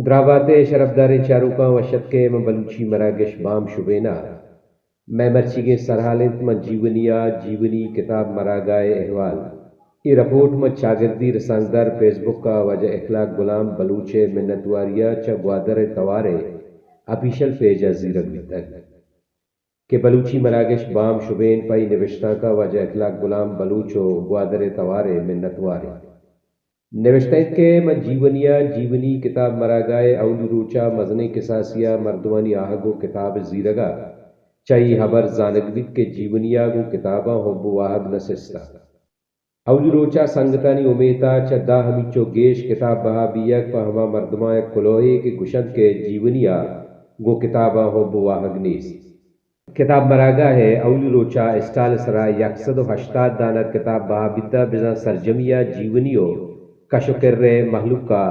دراہ بات ئے شرپداریں چاروکاں، وش اتک ئے ماں بلوچی مراگش بام شبین ءَ۔ مئے مرچیگیں سرحال اِنت ماں جیونی ءَ، جیونی کتاب مراگاہ ءِ احوال۔ اے رپورٹ ماں چاگردی رسانکدر فیس بک ءَ واجہ اخلاق غلام بلوچ ءِ منتواری ءَ چہ گوادر ءِ توار ءِ آفیشل پیج ءَ زیرگ بیتگ کہ بلوچی مراگش بام شبین پہ اے نبشتانک ءَ واجہ اخلاق غلام بلوچ ءُ گوادر ءِ توار ءِ منتوار اِنت۔ نبشتہ اِنت کہ من جیونی ءَ، جیونی کتاب مراگاہ ءِ اولی روچ ءَ مزنیں کساسی ءَ مردمانی آہگ ءُ کتاب ءِ زیرگ ءَ چہ اے ہبر زانگ بیت کہ جیونی ءَ گوں کتاباں حب ءُ واہگ نہ سستہ۔ اولی روچ ءَ سنگتانی امیت ءَ چہ دہ ہمینچو گیش کتاب بہا بیگ پہ ہما مردماں یک کلوہے کہ گوشنت کہ جیونی ءَ گوں کتاباں حب ءُ واہگ نیست۔ کتاب مراگاہ ءِ اولی روچ ءَ اسٹال ءِ سرا یک سد ءُ ہشتاد دانگ کتاب بہا بیتہ، بزاں سرجمی ءَ جیونی ءُ کش ءُ کر ءِ مہلوک ءَ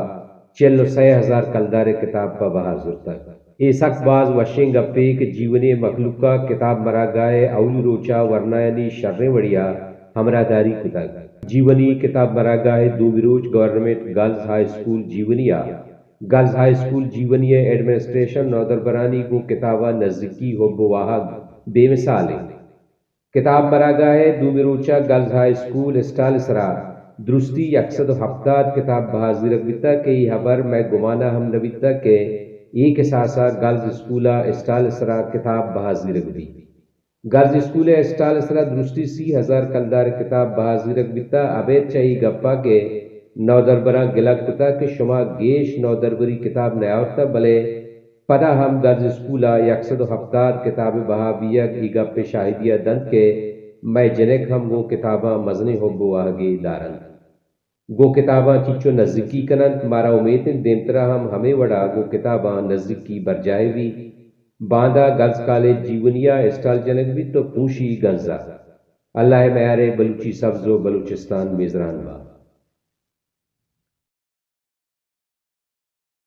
چل ءُ سئے ہزار کلدار ءِ کتاب پہ بہا زرتگ۔ اے سک باز وشیں گپے کہ جیونی ءِ مہلوک ءَ کتاب مراگاہ ءِ اولی روچ ءَ ورنایانی شریں وڑے ءَ ہمراہداری کتگ۔ جیونی کتاب مراگاہ ءِ دومی روچ government girls high school Gionee ءَ گرلز ہائی اسکول جیونی ءِ ایڈمنسٹریشن نودربرانی گوں کتاباں نزیکی، حب ءُ واہگ بے مثال اِنت۔ کتاب مراگاہ ءِ دومی روچ ءَ گرلز ہائی اسکول اسٹال ءِ سرا درستی یک سد ءُ ہپتاد کتاب بہا زیرگ بیتگ کہ اے ہبر مئے گمان ءَ ہم نہ بیتگ کہ اے کساس ءَ گرلز اسکول ءَ اسٹال ءِ سرا کتاب بہا زیرگ بیت۔ گرلز اسکول ءِ اسٹال ءِ سرا درستی سی ہزار کلدار ءِ کتاب بہا زیرگ بیتہ۔ ابید چہ اے گپ ءَ کہ نودربراں گلگ کتہ کہ شما گیش نودربری کتاب نیاورتہ، بلے پدا ہم گرلز اسکول ءَ یک سد ءُ ہپتاد کتاب ءِ بہا بیگ اے گپ ءِ شاہدی ءَ دنت کہ مئے جنک ہم گوں کتاباں مزنیں حب ءُ واہگے دارنت۔ گوں کتاباں چنچو نزیکی کن اَنت، مارا امیت اِنت دیمترا ہم ہمے وڑا گوں کتاباں نزیکی برجاہ بیت۔ باندا گرلز کالج جیونی ءَ اسٹال جنگ بیت ءُ پونشی گنز ءَ۔ اللہ ءِ میار ءَ بلوچی سبز ءُ بلوچستان میزران بات۔